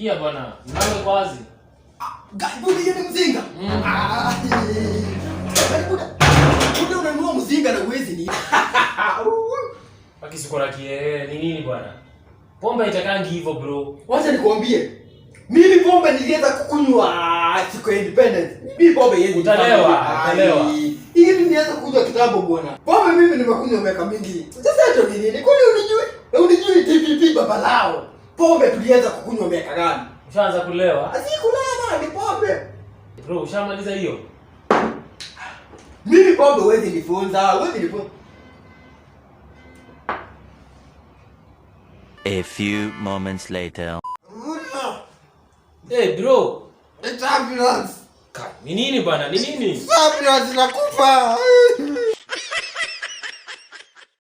Ingia bwana. Mlango iko wazi. Buda, hiyo ni mzinga. Ah, yaani buda. Buda, unanunua mzinga na uwezi ni. Baki siko na kielele. Ni nini bwana? Pombe haitakangi hivyo, bro. Wacha nikwambie. Mimi pombe nilianza kukunywa siku ya independence. Mimi pombe yezi. Utalewa, utalewa. Hii nilianza kunywa kitambo, bwana. Pombe mimi nimekunywa miaka mingi. Sasa hicho ni nini? Kwani unijui? Unijui TPP baba lao? Pombe tulianza kukunywa miaka gani? Ushaanza kulewa? Asikulewa, ni pombe. Bro, ushamaliza hiyo? Mimi pombe huwezi nifunza, huwezi nifunza. A few moments later. Hey bro, It's ambulance. Ni nini bwana? Ni nini? Ambulance, nakufa.